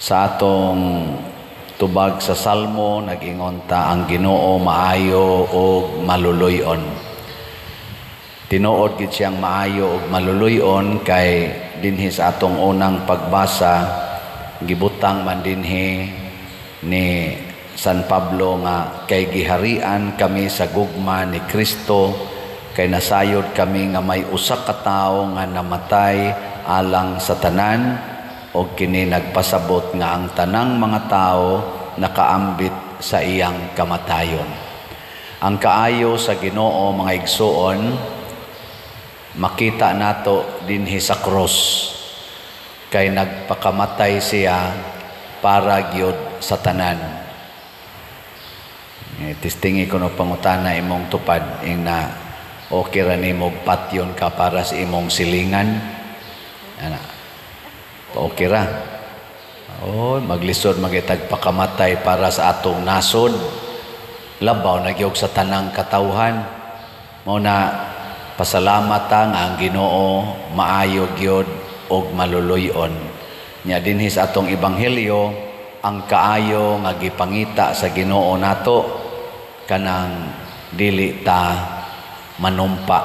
Sa atong tubag sa Salmo, nag-ingon ta, ang Ginoo maayo ug maluluy-on. Tinuod gid siyang maayo ug maluluy-on kay dinhi sa atong unang pagbasa, gibutang man dinhi ni San Pablo nga kay giharian kami sa gugma ni Kristo, kay nasayod kami nga may usa ka tawo nga namatay alang sa tanan, og kini nagpasabot nga ang tanang mga tawo nakaambit sa iyang kamatayon. Ang kaayo sa Ginoo, mga igsuon, makita nato dinhi sa cross, kay nagpakamatay siya para gyud sa tanan. Eh, testingi kuno, pangutana imong tupad ing na okay ra nimo patyon ka para sa imong silingan. Ana. Okay ra. Oh, maglisod magitag pakamatay para sa atong nasod. Labaw na gyud sa tanang katawhan. Mao na pasalamat ta nga ang Ginoo maayo gyud og maluluy-on. Nya dinhi sa atong ebanghelyo, ang kaayo nga gipangita sa Ginoo nato kanang dili ta manumpa.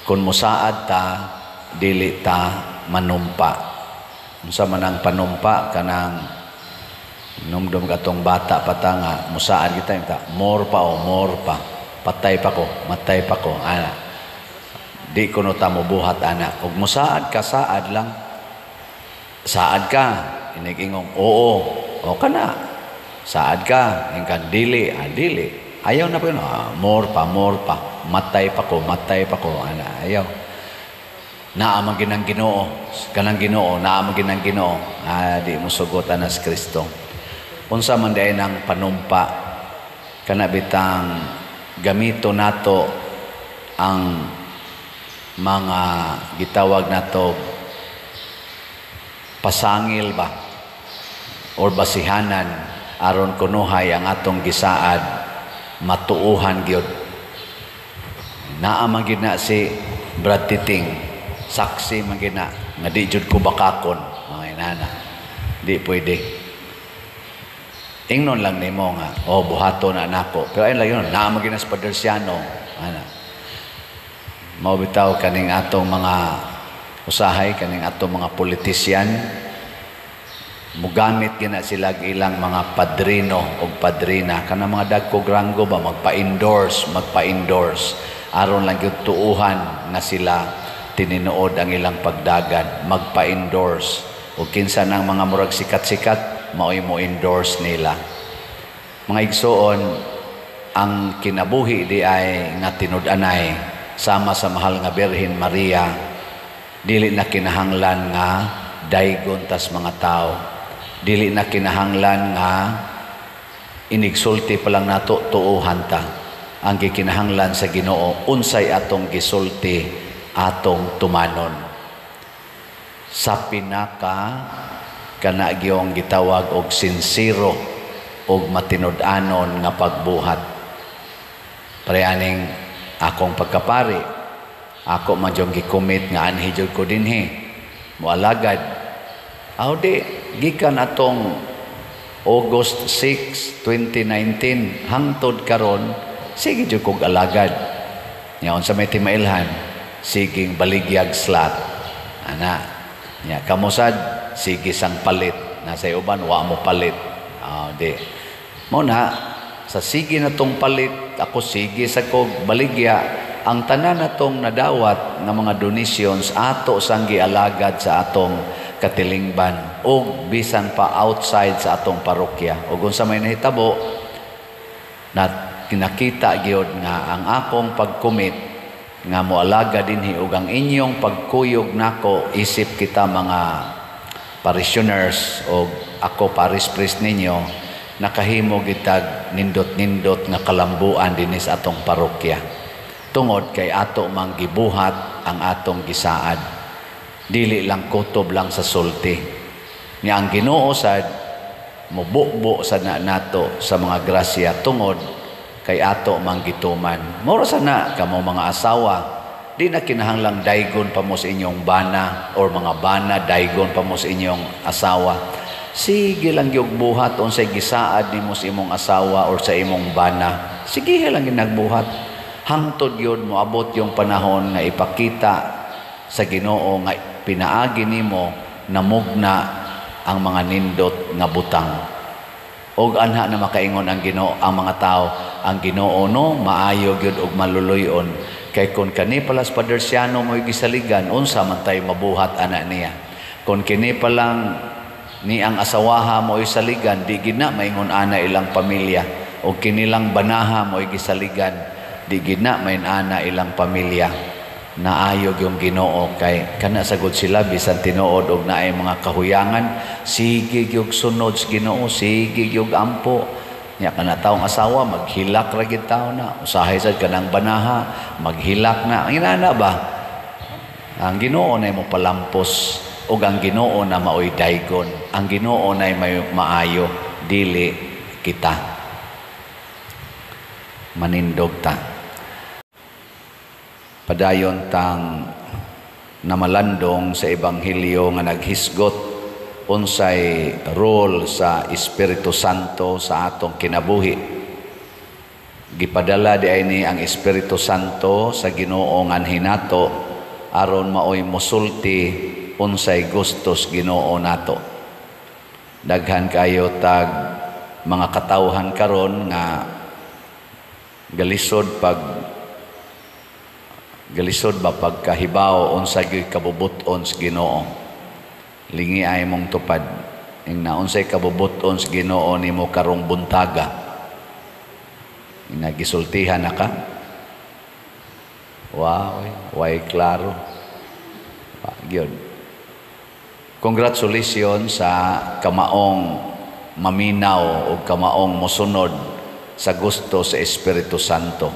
Kung musaad ta, dili ta manumpa. Unsa man ang panumpa? Kanang numdum katong bata pa ta nga musaad kita ta, more pa o more pa. Patay pa ko, matay pa ko. Ana. Di kuno ta mobuhat ana. Ug musaad ka, saad lang. Saad ka, inig-ingong oo, o kana. Saad ka, ingkan dili, ah, dili. Ayaw na pa yun, ah, more pa, more pa. Matay pa ko, matay pa ko. Ana, ayaw. Naa man ginang Ginoo, kanang Ginoo, naa man ginang Ginoo. Ah, di mo sugot ana si Kristo. Unsa man diay nang panumpa? Kana bitang gamito nato ang mga gitawag nato pasangil ba or basihanan aron kunuhay ang atong gisaad matuuhan gyud. Naa man gyud na si Brad Titing, saksi man gyud na nga di jud ko bakakon mga inana. Di pwede ingnon lang nimo nga, "Oh, buhaton na nako," pero ayun lang yun, naa man gyud na si Paderciano ana. Mao bitaw kaning atong mga usahay, kaning atong mga politisyan, mugamit gina sila ilang mga padrino o padrina, kanang mga dagkog ranggo ba, magpa-endorse, magpa-endorse aron lang gyud tuuhan nga sila tininood ang ilang pagdagan, magpa-endorse. O kinsa nang mga murag sikat-sikat, maoy mo endorse nila. Mga igsuon, ang kinabuhi di ay nga tinud-anay sama sa mahal nga Birhen Maria, dili na kinahanglan nga daygon tas mga tao, dili na kinahanglan nga inigsulti pa lang nato tuohan ta. Ang gikinahanglan sa Ginoo, unsay atong gisulti, atong tumanon sa pinaka kana gyong gitawag og sinsero og matinud-anon nga pagbuhat. Pareaning akong pagkapari, ako man yung gi-commit nga anhi jud ko dinhi moalagad. Aw di gikan atong August 6, 2019 hangtod karon, sige jud kog alagad. Nya unsa may timailhan, siging baligyag slot ana. Nya kamosad sige sang palit, nasa uban wa mo palit. Aw di mo na sa sige na tong palit, ako sige sa kog baligya. Ang tanan natong nadawat nga mga donations, ato sang gialagad sa atong katilingban og bisan pa outside sa atong parokya. Ug unsa may nahitabo na kinakita gyud nga ang akong pag-commit nga moalaga dinhi ug ang inyong pagkuyog nako isip kita mga parishioners o ako parish priest ninyo, nakahimo gitag nindot-nindot nga kalambuan dinhi sa atong parokya tungod kay ato mang gibuhat ang atong gisaad, dili lang kutob lang sa sulti. Nya ang Ginoo sad mobukbo sad na nato sa mga grasya tungod kay ato mang gituman. Moro sa na kamo mga asawa, di na kinahanglang daygon pa mo sa inyong bana or mga bana daygon pa mo sa inyong asawa. Sige lang gyud buhat unsay gisaad nimo sa imong asawa or sa imong bana. Sige lang gyud nagbuhat. Hangtod gyud moabot yung panahon nga ipakita sa Ginoo nga pinaagi nimo namugna ang mga nindot nga butang. Og anha na makaingon ang Ginoo, ang mga tao, ang Ginoo no maayo gyud og maluluy-on, kay kun kani pala sa Padersiano mo gisaligan, unsa man tayo mabuhat ana niya? Kun kini pa lang ni ang asawaha mo saligan, di gid na maingon ana ilang pamilya. O kinilang banaha mo gisaligan, di gid na main ana ilang pamilya. Naayog yung Ginoo kay kana sagod sila, bisan tinuod og naay mga kahuyangan, sige gyud sunod sa Ginoo, sige gyud ampo. Nya kana taong asawa maghilak ra gid tawo na, usahay sad kanang banaha maghilak na. Ang inana ba, ang Ginoo na mo palampos ug ang Ginoo na maoy daygon, ang Ginoo na may maayo, dili kita. Manindog ta, padayon tang namalandong sa ebanghelyo nga naghisgot unsay role sa Espiritu Santo sa atong kinabuhi. Gipadala di ay ni ang Espiritu Santo sa Ginoo nganhi nato aron maoy mosulti unsay gustos Ginoo nato. Daghan kayo tag mga katawhan karon nga galisod ba pagkahibaw unsa gyud kabubut-on sa Ginoo. Lingi ay mong tupad ing naunsay kabubut-on sa Ginoo nimo karong buntaga. Nagisultihan na ka? Wow, way klaro. Gyud. Congratulations sa kamaong maminaw o kamaong mosunod sa gusto sa Espiritu Santo.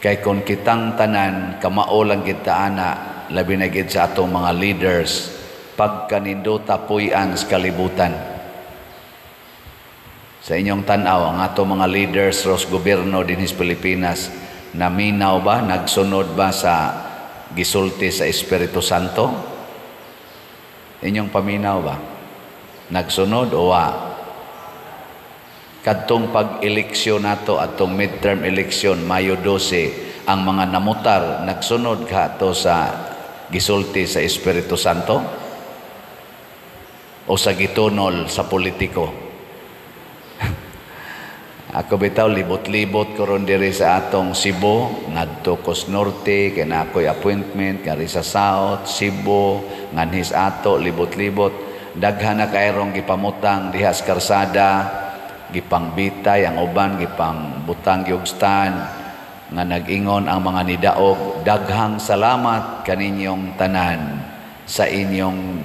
Kay kung kitang tanan kamao lang kita ana, labi na gid sa atong mga leaders, pagkanindota puy-an sa kalibutan. Sa inyong tan-aw, ang atong mga leaders ros gobyerno dinhi sa Pilipinas, naminaw ba, nagsunod ba sa gisulti sa Espiritu Santo? Inyong paminaw ba? Nagsunod o wa? Kadtong pag-eleksyon nato, atong midterm election, Mayo 12, ang mga namutar, nagsunod ka to sa gisulti sa Espiritu Santo? O sa gitunol sa politiko? Ako bitaw, libot-libot ko ron diri sa atong Cebu, ngadto kos Norte, kay na ako'y appointment, kari sa South, Cebu, nganhis ato, libot-libot. Daghan na kayrong gipamutang diha sa karsada, gipangbitay ang uban, gipangbutang gyud stand, nga nag-ingon ang mga nidaog, "Daghang salamat kaninyong tanan sa inyong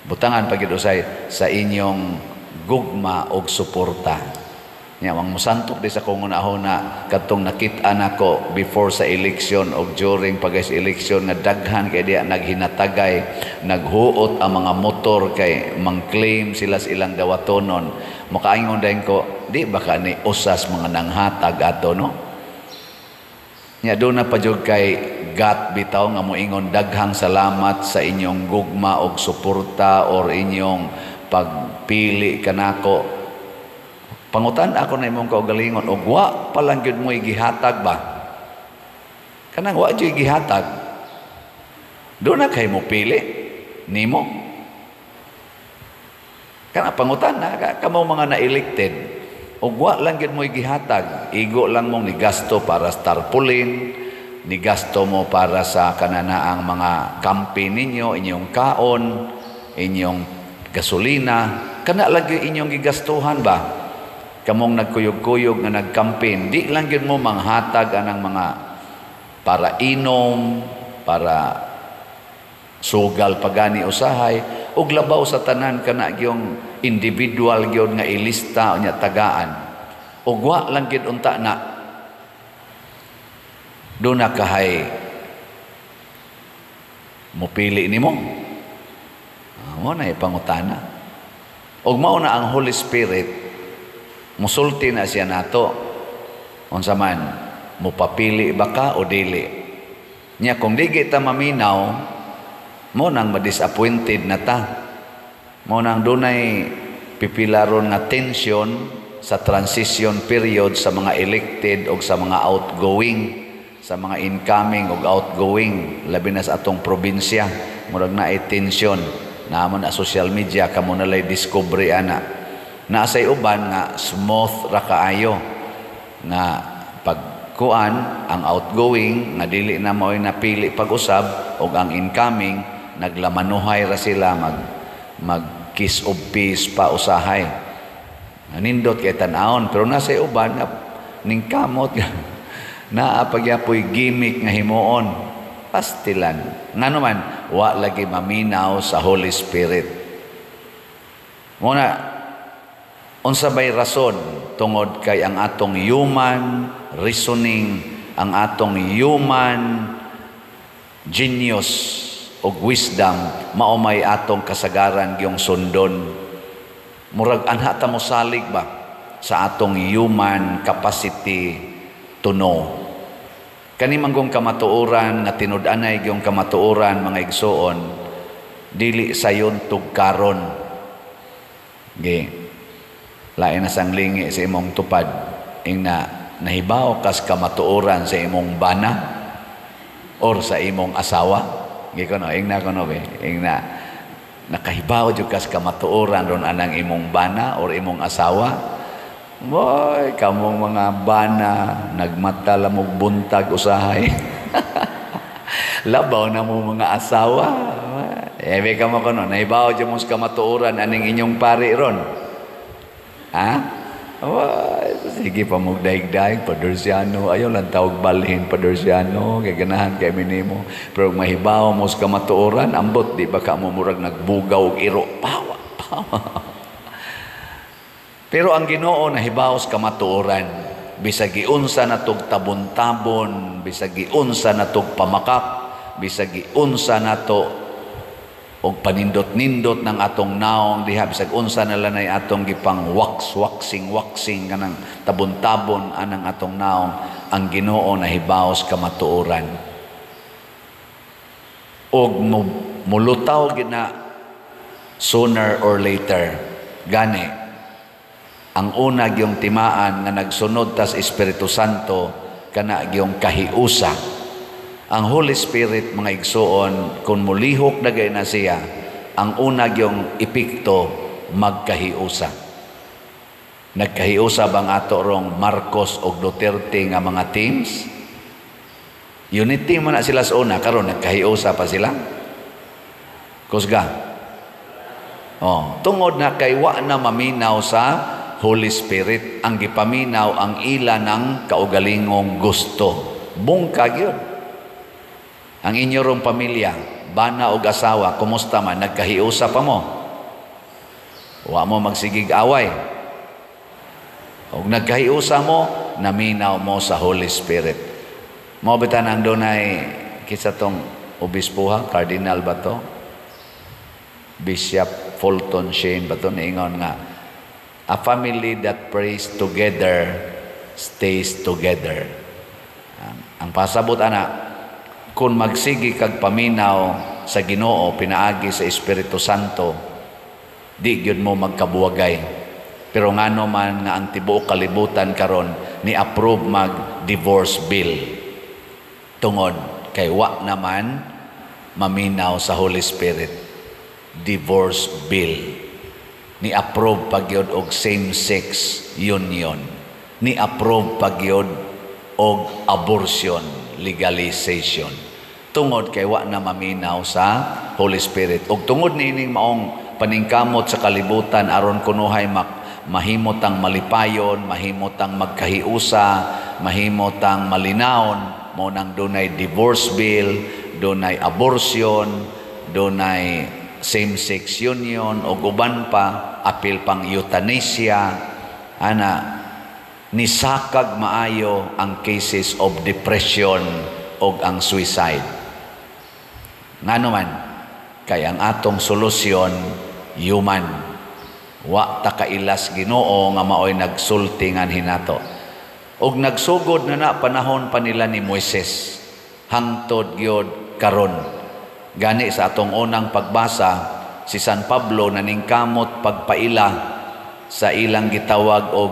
butangan pagid usay sa inyong gugma og suporta." Nya ang mosantok di sa kong hunahuna kadtong nakit-an nako before sa election og during pag sa election nga daghan kay diya naghinatagay, naghuot ang mga motor kay mang-claim sila sa ilang dawatonon. Makaingon dayon ko, di ba ka ni usas mga nanghatag ato, no? Nya doon na pa jud kay gat bitaw nga moingon, "Daghang salamat sa inyong gugma og suporta or inyong pagpili kanako." Pangutan ako na imong kaugalingon, og wa pa lang gyud mo'y gihatag ba? Kanang wa gyud gihatag. Doon na kay mo pili nimo. Kana pangutan na kamo mga na-elected, og wa lang gyud mo'y gihatag, igo lang mong nigasto para sa tarpaulin, nigasto mo para sa kananaang mga campaign ninyo, inyong kaon, inyong gasolina, kana lang gyud inyong gigastuhan ba? Kamong nagkuyog-kuyog nga nagcampaign, di lang gyud mo manghatag anang mga para inom, para sugal pagani usahay, ug labaw sa tanan kana gyung individual gyud nga ilista unya tagaan. Ug wa lang gyud unta na do na kahay mupili nimo. Mo na ipangutana. Ug mao na ang Holy Spirit musulti na siya nato. Unsa man, mupapili ba ka o dili? Nya kung di kita maminaw, mo nang madisappointed na ta. Mo nang dunay pipila ron nga tension sa transition period sa mga elected o sa mga outgoing, sa mga incoming o outgoing, labi na sa atong probinsya, murag naay tension. Naa man na social media, kamo na lay discovery ana. Naa say uban nga smooth ra kaayo nga pagkuan, ang outgoing nga dili na mao'y napili pag-usab og ang incoming, naglamanuhay ra sila, mag mag kiss of peace pa usahay. Nindot kay tan-awon, pero naa say uban nga ningkamot, naa pagyapoy gimmick nga himuon, pastilan. Ngano man, wa lagi maminaw sa Holy Spirit. Muna, unsa bay rason? Tungod kay ang atong human reasoning, ang atong human genius og wisdom, mao may atong kasagaran gyung sundon. Murag anha ta mosalig ba sa atong human capacity to know. Kani manggong kamatuoran nga tinud-anay gyung kamatuoran, mga igsuon, dili sayon tugkaron. Ge. Lain na sang lingi sa imong tupad, ingna nahibaw kas kamatuoran sa imong bana or sa imong asawa. Gi kono, ingna kono be, ingna nakahibaw jud kas kamatuoran ron anang imong bana or imong asawa. Boy, kamong mga bana, nagmata lamog buntag usahay. Labaw na mo mga asawa. Eh, ka mo kono, nahibaw jud mo sa kamatuoran aning inyong pari ron. Ha? Boy, sige pa mo daig-daig, Padersiano, ayaw lang tawag balhin, Padersiano, kay ganahan kay minimo. Pero mahibaw mo sa kamatuoran, ambot, di ba ka mo murag nagbugaw og iro, pawa, pawa. Pero ang Ginoo nahibaw sa kamatuoran, bisag giunsa natog tabon-tabon, bisag giunsa natog pamakak, bisag giunsa nato og panindot-nindot ng atong naong diha, bisag unsa na lanay atong gipang wax waxing waxing kanang tabon-tabon anang atong naong, ang Ginoo nahibaw sa kamatuoran. Og mulutaw gina sooner or later. Gani ang una gyung timaan nga nagsunod tas Espiritu Santo, kana gyung kahiusa. Ang Holy Spirit, mga igsuon, kung mulihok na gay na siya, ang una gyung epekto, magkahiusa. Nagkahiusa bang ato rong Marcos og Duterte nga mga teams? Unity man na sila sa una, karon nagkahiusa pa sila. Kusga. Oh, tungod na kay wa na maminaw sa Holy Spirit, ang gipaminaw ang ila ng kaugalingong gusto. Bungkag yun. Ang inyo rong pamilya, bana og asawa, kumusta man, nagkahiusa pa mo? Wa mo magsigig away. Og nagkahiusa mo, naminaw mo sa Holy Spirit. Mao bitan ang dunay kinsa tong obispo ha, cardinal ba to? Bishop Fulton Sheen ba to, niingon nga a family that prays together stays together. Ang pasabot ana, kung magsigi kag paminaw sa Ginoo pinaagi sa Espiritu Santo, di gyud mo magkabuwagay. Pero ngano man nga ang tibuok kalibutan karon ni approve mag divorce bill? Tungod kay wa naman maminaw sa Holy Spirit. Divorce bill ni approve pagyod og same-sex union, ni approve pagyod og abortion legalization, tungod kay wa na maminaw sa Holy Spirit. Og tungod niining maong paningkamot sa kalibutan aron kunuhay mahimot ang malipayon, mahimot ang magkahiusa, mahimot ang malinawon, mo nang dunay divorce bill, dunay abortion, dunay same-sex union o uban pa, apil pang euthanasia ana, nisakag maayo ang cases of depression og ang suicide. Ngano man, kay ang atong solusyon human. Wa ta kailas Ginoo nga maoy nagsulti nganhi nato. Og nagsugod na na panahon pa nila ni Moises hangtod gyud karon. Gani sa atong unang pagbasa, si San Pablo naningkamot pagpaila sa ilang gitawag og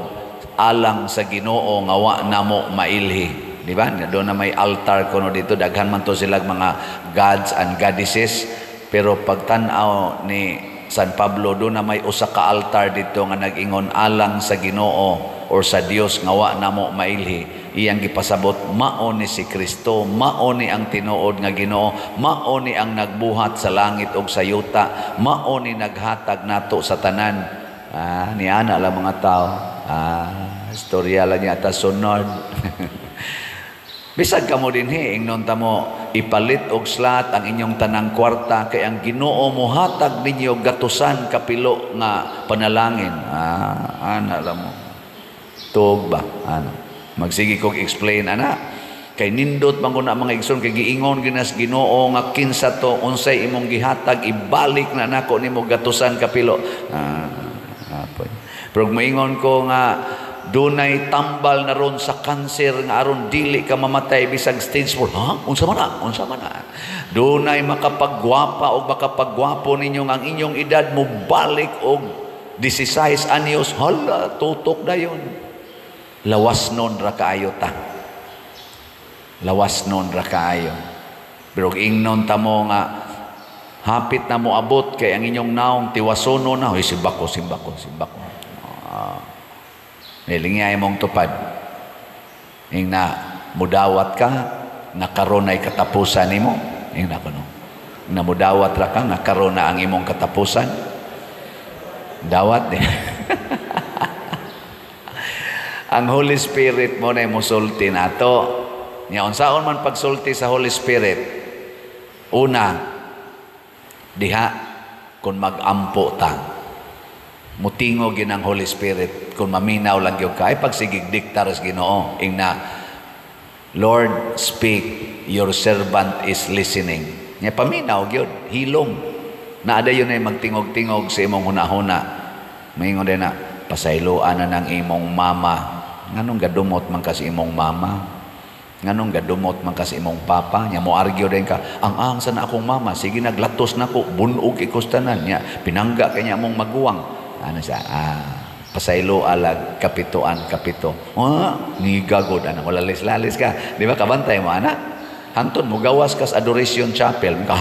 alang sa Ginoo nga wa namo mailhi. Di ba? Doon na may altar kuno dito, daghan man to sila mga gods and goddesses, pero pagtan-aw ni San Pablo, doon na may usa ka altar dito nga nag-ingon alang sa Ginoo or sa Dios nga wa namo mailhi. Iyang gipasabot, mao ni si Kristo, mao ni ang tinuod nga Ginoo, mao ni ang nagbuhat sa langit ug sa yuta, mao ni naghatag nato sa tanan. Ah, niana lang mga tao. Ah, istorya lang niya ta sunod. Bisag kamo dinhi, ingnon ta mo, ipalit og slot ang inyong tanang kwarta kay ang Ginoo mohatag ninyo gatusan kapilo nga panalangin. Ah, ana lang mo. Tuog ba? Ana. Magsige kog explain ana. Kay nindot man ko na mga igsoon kay giingon ginas Ginoo nga kinsa to, unsay imong gihatag, ibalik na nako nimo gatusan kapilo. Ah, apoy. Pero moingon ko nga dunay tambal na ron sa kanser nga aron dili ka mamatay bisag stage 4. Ha? Unsa man na? Unsa man na? Dunay makapagwapa o makapagwapo ninyo ang inyong edad mo balik og 16 anyos. Hala, tutok dayon. Lawas nun ra kaayo ta. Lawas nun ra kaayo. Pero ingnon ta mo nga hapit na mo abot kay ang inyong naong tiwasono na. Hoy, simbako, simbako, simbako. Nilingay mong tupad. Ing na mudawat ka, nga karon ay katapusan nimo. Ing na kuno. Na mudawat ra ka, nga karon na ang imong katapusan. Dawat eh. Ang Holy Spirit mo na musulti nato. Nya unsaon man pagsulti sa Holy Spirit? Una, diha kung magampo ta. Mutingog yun ang Holy Spirit kung maminaw lang yun ka. Ay pagsigig diktar sa Ginoo. Ing na, "Lord, speak, your servant is listening." Nya paminaw yun, hilom. Naada yun ay magtingog-tingog sa imong hunahuna. Maingon din na, "Pasayloan na ng imong mama. Nganong gadumot man ka sa imong mama? Nganong gadumot man ka sa imong papa?" Nya mo argue din ka, "Ang sa na akong mama, sige naglatos na ko, bunog ikustanan." Nya, pinangga kanya mong maguwang. Ano siya? Ah, pasaylo alag kapituan kapito. Ah, nigagod ana, wala lalis ka. Di ba kabantay mo ana? Hantod mo gawas kas Adoration Chapel, ka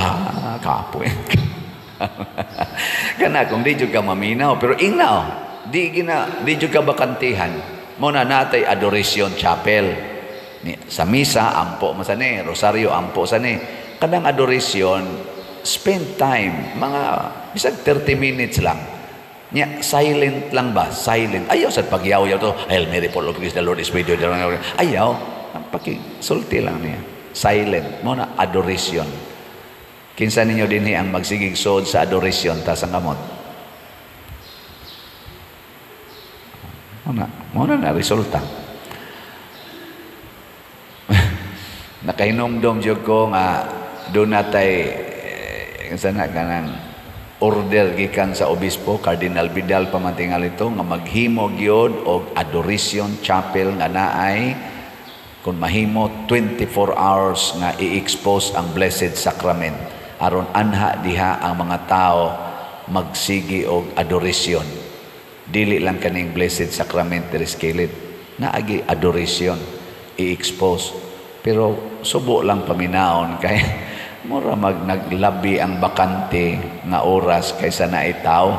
kapoy. Kana kung di jud ka maminaw, pero ingnaw, di gina di jud ka bakantihan. Mo na natay Adoration Chapel. Ni, sa misa ampo man sa ni, rosaryo ampo sa ni. Kanang adoration, spend time mga bisag 30 minutes lang. Nya, silent lang ba? Silent. Ayaw sa pagyaw-yaw to. "Hail Mary, full of grace, the Lord is with you." Ayaw. Pakisulti lang niya. Silent. Mo na adoration. Kinsa ninyo dinhi ang magsigig sod sa adoration ta sa kamot? Mo na resulta. Nakahinumdom jud ko nga doon natay kinsa na kanang order gikan sa obispo Cardinal Vidal pamantingal ito nga maghimo gyud og Adoration Chapel nga naay kung mahimo 24 hours nga i-expose ang Blessed Sacrament aron anha diha ang mga tao magsigi og adoration. Dili lang kaning Blessed Sacrament diri sa kilid, naagi adoration i-expose, pero subo lang paminaon kay mura mag naglabi ang bakante nga oras kaysa naay tao.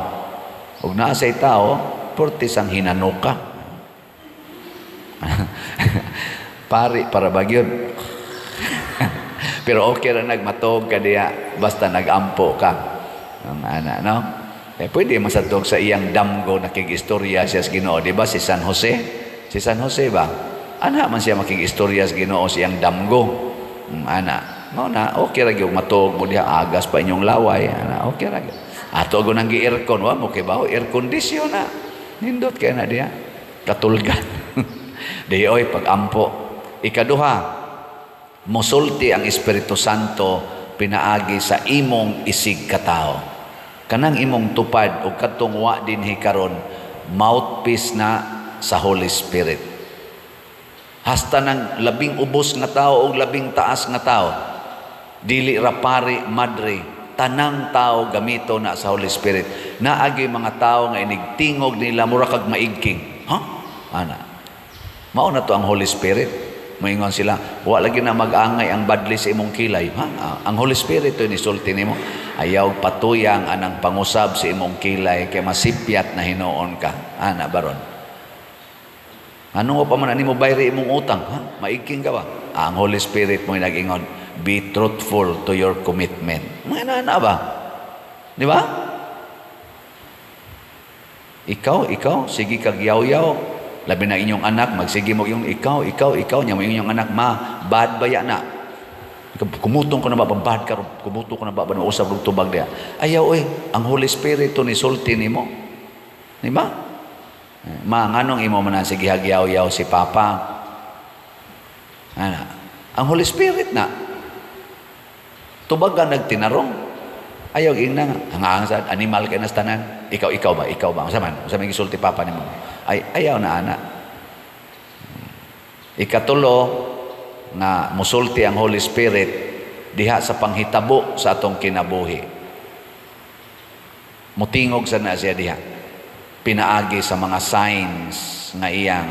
Ug naa say tao, portis ang hinanuka. Pari para ba gyud? Pero okay ra nagmatog ka diha basta nagampo ka. Ang ana, no? Eh, pwede masatog sa iyang damgo nakig-istorya siya sa Ginoo, di ba? Si San Jose? Si San Jose ba? Ana man siya makig-istorya sa Ginoo sa iyang damgo. Ana. Mao na, okay ra gyud matog mo diha, agas pa inyong laway, ana, okay ra gyud. Ato go nang gi-aircon, wa mo kay bawo air condition na. Nindot kay na diha. Katulgan. Di oy pagampo. Ikaduha, mosulti ang Espiritu Santo pinaagi sa imong isig katao. Kanang imong tupad og kadtong wa dinhi karon, mouthpiece na sa Holy Spirit. Hasta nang labing ubos nga tao og labing taas nga tao, dili ra pare, madre, Tanang tao gamito na sa Holy Spirit. Naagi mga tao nga inigtingog nila mura kag maigking. Ha? Ana. Mao na to ang Holy Spirit. Moingon sila, wa lagi na mag-angay ang badli sa imong kilay. Ha? Ah, ang Holy Spirit to nisulti nimo. Ayaw patuyang anang pangusab sa imong kilay kay masipyat na hinuon ka. Ana baron. Ano pa man ani mo bayri imong utang? Ha? Maigking ka ba? Ah, ang Holy Spirit mo nag-ingon, be truthful to your commitment. Mga inana ba? Di ba? Ikaw, ikaw, sige kag yaw-yaw. Labi na inyong anak, magsige mo yung ikaw, ikaw, ikaw, nya mo inyong anak, ma, bad ba ya na? Kumutong ko na ba, bad ka, kumutong ko na ba, ba usab og tubag diya. Ayaw, oy, ang Holy Spirit to ni sulti nimo. Di ba? Ma, nganong imo man ang sige hagyaw-yaw si Papa? Ana, ang Holy Spirit na. Tubag ka nagtinarong. Ayaw, ingna nga. Ang sa animal kay nas tanan. Ikaw, ikaw ba? Ikaw ba? Unsa man? Unsa man gisulti Papa nimo? Ay, ayaw na, ana. Ikatulo, nga musulti ang Holy Spirit diha sa panghitabo sa atong kinabuhi. Mutingog sa na siya diha. Pinaagi sa mga signs nga iyang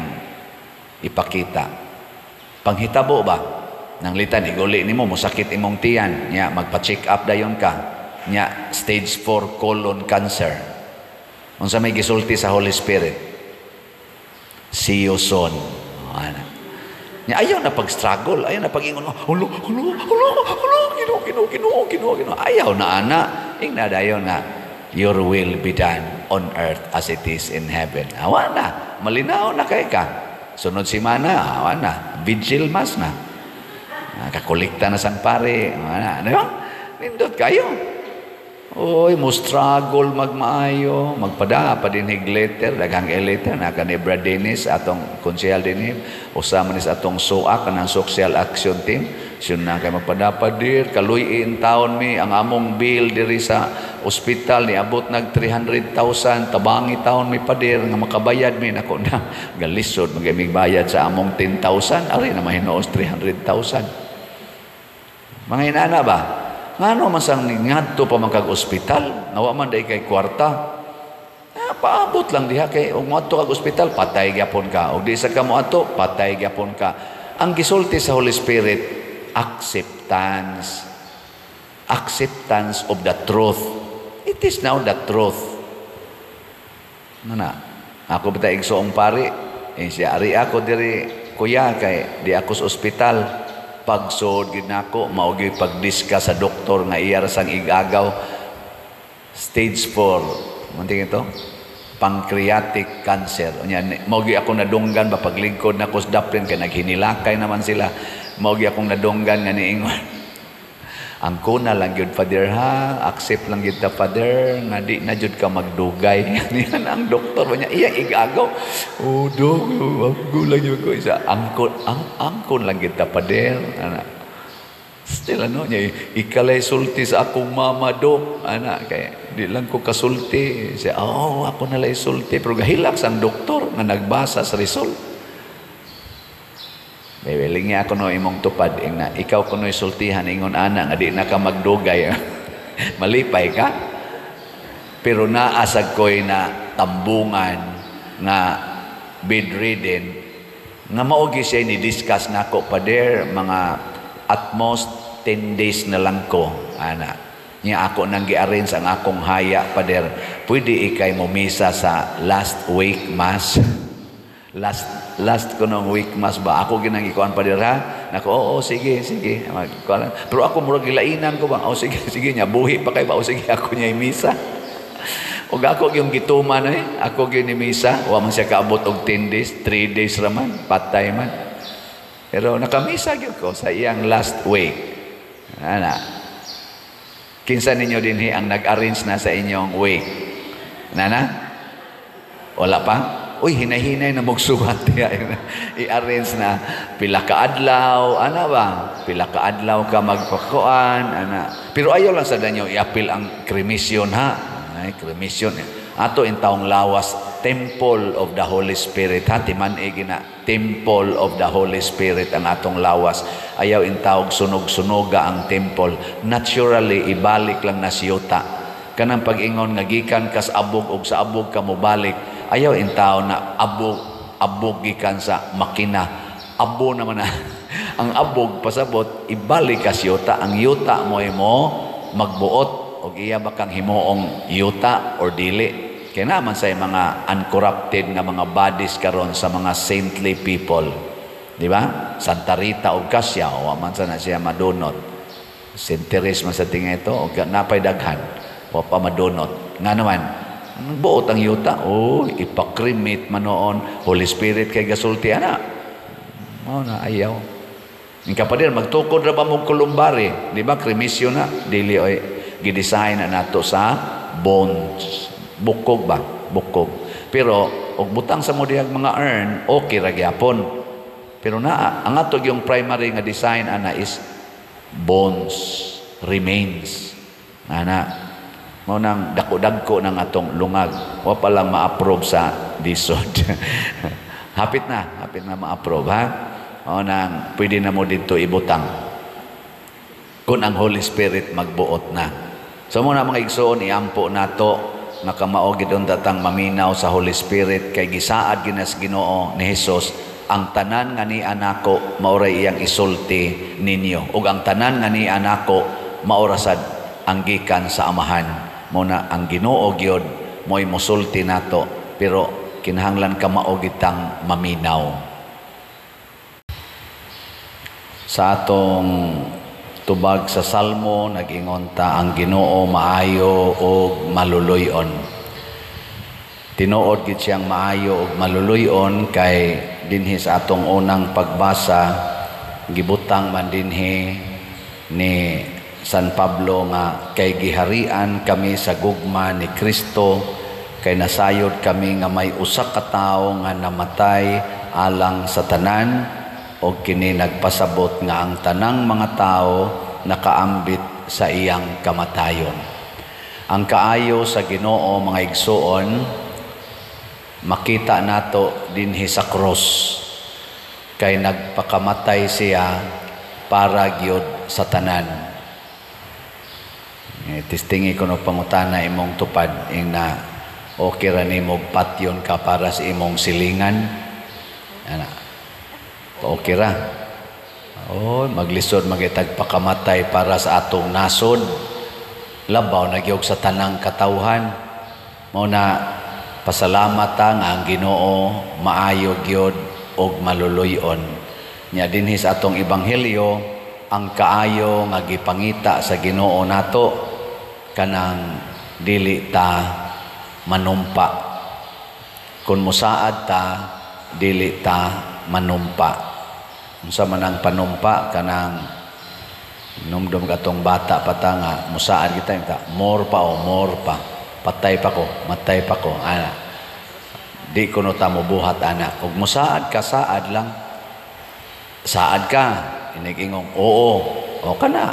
ipakita. Panghitabo ba? Nang litan, iguli nimo, musakit imong tiyan. Nya, magpa-check up dayon ka. Nya, stage 4 colon cancer. Unsa may gisulti sa Holy Spirit? See you soon. Ana. Nya, ayaw na pag-struggle, ayaw na pag-ingon, hulo, hulo, hulo, hulo, Ginoo, Ginoo, Ginoo, Ginoo, Ginoo. Ayaw na, ana. Ingna dayon nga, your will be done on earth as it is in heaven. Awa na, malinaw na kay ka. Sunod simana, awa na, vigil mass na. Kakolekta na sang pare. Awa na, di ba? Nindot kayo. Oy, mo struggle magmaayo, magpada pa din hig letter, daghang letter na kani Brad Dennis atong konsehal dinhi, usa man is atong SOA, kanang Social Action Team. Siyon na kay magpada pa dir, kaluy-in taon mi ang among bill diri sa ospital niabot nag 300,000, tabangi taon mi padir nga makabayad mi nako na. Galisod magimig bayad sa among 10,000, ari na mahinuos 300,000. Mga inana ba? Ngano man sang ngadto pa man kag ospital, nawa man day kay kwarta. Ah, paabot lang diha kay og moadto kag ospital, patay gyapon ka. Og di sa ka moadto, patay gyapon ka. Ang gisulti sa Holy Spirit, acceptance. Acceptance of the truth. It is now the truth. Ano na? Ako ba igsoong pari? Eh, siya, ari ako diri, kuya, kay di ako sa ospital. Pagsod gid nako, mao gyud pagdiska sa doktor nga iya ra sang igagaw, stage 4 munting ito pancreatic cancer. Unya mao gyud ako nadunggan ba paglingkod nako sa daplin kay naghinilakay naman sila, mao gyud akong nadunggan nga niingon, "Angkona lang gyud, Father, ha, accept lang gyud ta, Father, nga di na jud ka magdugay." Niyan ang doktor ba niya iya igagaw, "Oh dok, ako lang gyud ko isa angkon ang angkon lang gyud ta, Father." Ana, still ano niya, "Ikalay sulti sa akong mama, dok, ana, kay di lang ko kasulti." Siya, "Oh, ako na lay sulti." Pero gahilak sang doktor nga nagbasa sa result. May niya ako no imong tupad ing na ikaw kuno sultihan ingon ana nga di na ka magdugay. Malipay ka. Pero naasag ko'y na tambungan nga bedridden nga mao gyud siya ni discuss nako, "Pader, mga at most 10 days na lang ko," ana. Nya ako nang gi-arrange ang akong haya, "Pader, pwede ikay mo misa sa last wake mass?" Last last ko nung wake mass ba ako ginang ikuan, "Pader, ha?" Nako, "Oo, sige, sige." Pero ako murag gilainan ko ba, "Oh, sige, sige." Nya buhi pa kay ba, "Oh, sige, ako niya misa." Ug ako yung gituman eh, ako gyud ni misa, wa man siya kaabot og 10 days, 3 days ra man, patay man. Pero nakamisa gyud ko sa iyang last wake. Ana. Kinsa ninyo dinhi ang nag-arrange na sa inyong wake? Nana? Wala pa? Uy, hinay-hinay na magsuwat diya. I-arrange na pila ka adlaw, ana ba? Pila ka adlaw ka magpakuan, ana. Pero ayaw lang sa danyo i-apil ang cremation ha. Ay, cremation. Ato intawong lawas, temple of the Holy Spirit. Ha, timan-i gina, temple of the Holy Spirit ang atong lawas. Ayaw intawog sunog-sunuga ang temple. Naturally, ibalik lang na siyuta. Kanang pag-ingon nga gikan kas abog og sa abog ka mobalik, ayaw intaw na abog, abog gikan sa makina. Abo naman na. Ang abog pasabot, ibalik ka siyuta. Ang yuta mo mo magbuot og iya ba kang himuong yuta or dili. Kaya naman sa mga uncorrupted nga mga bodies karon sa mga saintly people. Di ba? Santa Rita og Cassia, wa man sa na siya madunot. Saint Therese man sa tinga ito, og napay daghan, wa pa madunot. Nga naman, buot ang yuta, oh, ipa-cremate man noon, Holy Spirit kay gasulti ana. Mao na ayaw. Ang kapadir, magtukod ra ba mong columbary? Di ba? Cremation na. Dili oy, gidesign na nato sa bones. Bukog ba? Bukog. Pero, og butang sa mo dihag mga urn, okay ra gyapon. Pero na, ang ato yung primary nga design ana is bones, remains. Ana, mao nang dako-dagko ng atong lungag. Wa pa lang ma-approve sa DHSUD. Hapit na ma-approve, ha? Mao nang pwede na mo dito ibutang. Kung ang Holy Spirit magbuot na. So mo na mga igsoon, iampo nato nga kamao gid unta tang maminaw sa Holy Spirit kay gisaad ginas Ginoo ni Hesus ang tanan nga ni anako maoray iyang isulti ninyo ug ang tanan nga ni anako maora sad ang gikan sa Amahan. Mo na ang Ginoo gyud mo'y mosulti nato, pero kinahanglan kamao gid tang maminaw. Sa atong tubag sa Salmo, nag-ingon ta ang Ginoo maayo og maluluy-on. Tinuod gid siyang maayo og maluluy-on kay dinhi sa atong unang pagbasa gibutang man dinhi ni San Pablo nga kay giharian kami sa gugma ni Kristo kay nasayod kami nga may usa ka tawo nga namatay alang sa tanan og kini nagpasabot nga ang tanang mga tao nakaambit sa iyang kamatayon. Ang kaayo sa Ginoo, mga igsuon, makita nato dinhi sa cross kay nagpakamatay siya para gyud sa tanan. Testingi ko no pangutana imong tupad ing na okay ra nimo patyon ka para sa imong silingan. Ana. Okay ra. Oh, maglisod magitag pakamatay para sa atong nasod. Labaw na gyud sa tanang katawhan. Mao na pasalamat ta nga ang Ginoo maayo gyud og maluluy-on. Nya dinhi sa atong ebanghelyo ang kaayo nga gipangita sa Ginoo nato kanang dili ta manumpa. Kun mosaad ta, dili ta manumpa. Unsa man ang panumpa? Kanang numdum katong bata pa ta nga musaad kita ta more pa o more pa, patay pa ko, matay pa ko, ana. Di kuno ta mobuhat ana. Ug musaad ka, saad lang. Saad ka, inig-ingong oo, o kana.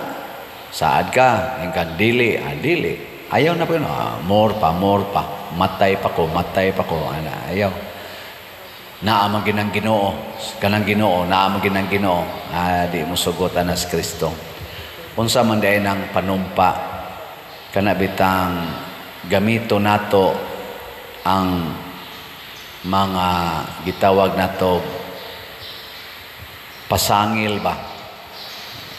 Saad ka, ingkan dili, ah, dili. Ayaw na pa yun, ah, more pa, more pa, matay pa ko, matay pa ko, ana, ayaw. Naa man ginang Ginoo, kanang Ginoo, naa man ginang Ginoo. Ah, di mo sugot ana si Kristo. Unsa man diay nang panumpa, kana bitang gamito nato ang mga gitawag nato pasangil ba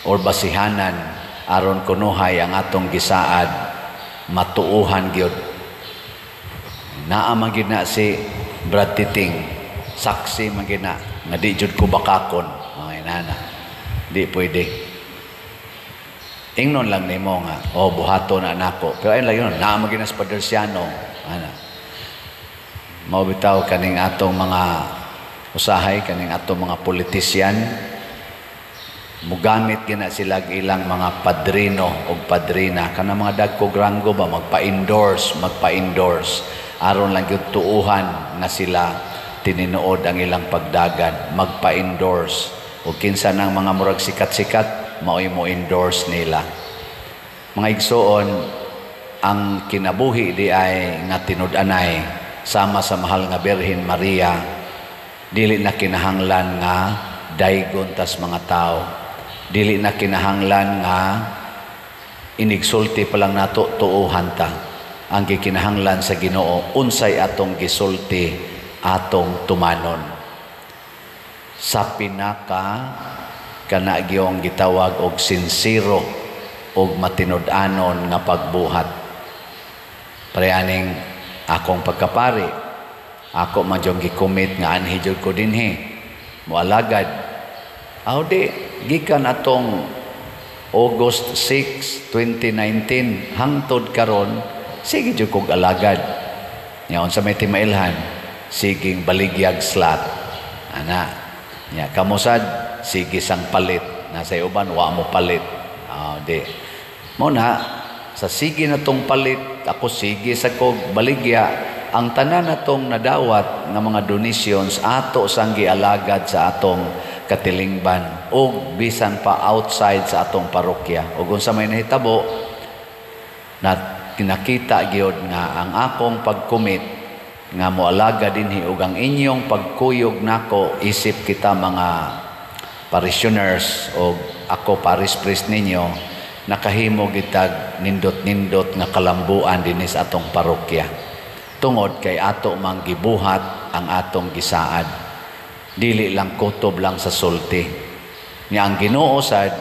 or basihanan aron kunuhay ang atong gisaad matuuhan gyud. Naa man gid na si Brad Titing, saksi man gid na nga di jud ko bakakon. Ay nana, di pwede. Ingnon lang nimo nga oh buhaton na nako, pero ayun lang yun, naa man gid na si Padre Siano ana. Mao bitaw kaning atong mga usahay, kaning atong mga politisyan, mugamit gina sila ilang mga padrino o padrina, kanang mga dagkog ranggo ba, magpa-endorse, magpa-endorse aron lang gyud tuuhan nga sila tinuod ang ilang pagdagan, magpa-endorse. O kinsa nang mga murag sikat-sikat, mao'y mo endorse nila. Mga igsoon, Ang kinabuhi di ay nga tinud-anay sama sa mahal nga Birhen Maria, dili na kinahanglan nga daygon tas mga tao, dili na kinahanglan nga inigsulti pa lang nato tuohan ta. Ang gikinahanglan sa Ginoo, unsay atong gisulti, atong tumanon. Sa pinaka kana gyong gitawag og sinsero og matinud-anon nga pagbuhat. Pareaning akong pagkapari, ako man jud gi-commit nga anhi jud ko dinhi moalagad. Aw di gikan atong August 6, 2019 hangtod karon, sige jud kog alagad. Nya unsa may timailhan, siging baligyag slot ana. Nya kamo sad sige sang palit, nasa uban wa mo palit. Aw di mo na sa sige na tong palit, ako sige sa kog baligya. Ang tanan natong nadawat nga mga donations, ato sang gialagad sa atong katilingban og bisan pa outside sa atong parokya. Ug unsa may nahitabo na kinakita gyud nga ang akong pag-commit nga moalaga dinhi ug ang inyong pagkuyog nako isip kita mga parishioners og ako parish priest ninyo, nakahimo gitag nindot-nindot nga kalambuan dinhi sa atong parokya, tungod kay ato mang gibuhat ang atong gisaad, dili lang kutob lang sa sulti. Nya ang Ginoo sad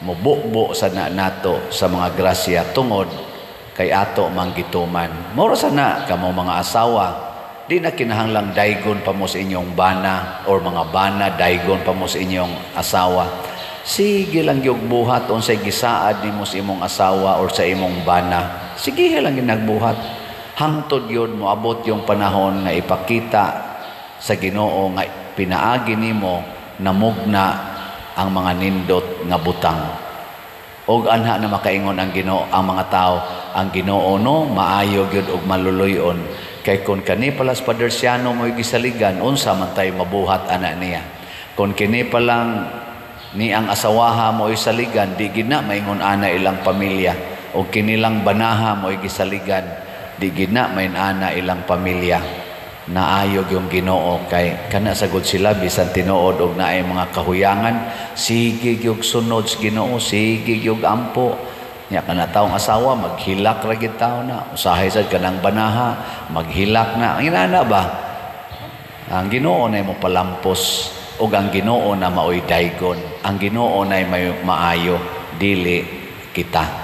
mububo sad na nato sa mga grasya tungod kay ato mang gituman. Moro sa na kamo mga asawa, di na kinahanglang daygon pa mo sa inyong bana or mga bana daygon pa mo sa inyong asawa. Sige lang gyud buhat unsay gisaad nimo sa imong asawa or sa imong bana. Sige lang gyud nagbuhat. Hangtod gyud moabot yung panahon nga ipakita sa Ginoo nga pinaagi nimo namugna ang mga nindot nga butang. Og anha na makaingon ang Ginoo, ang mga tao, ang Ginoo no maayo gyud og maluluy-on, kay kun kani pala sa Father Siano mo'y gisaligan, unsa man tay mabuhat ana niya. Kun kini pa lang ni ang asawaha mo'y saligan, di gid na maingon ana ilang pamilya. Og kinilang banaha mo'y gisaligan, di gid na main ana ilang pamilya. Naayog yung Ginoo kay kana sagod sila bisan tinuod og naay mga kahuyangan, sige gyud sunod sa Ginoo, sige gyud ampo. Nya kana taong asawa maghilak ra gid tawo na, usahay sad kanang banaha maghilak na. Ang inana ba, ang Ginoo na mo palampos ug ang Ginoo na maoy daygon, ang Ginoo na may maayo, dili kita.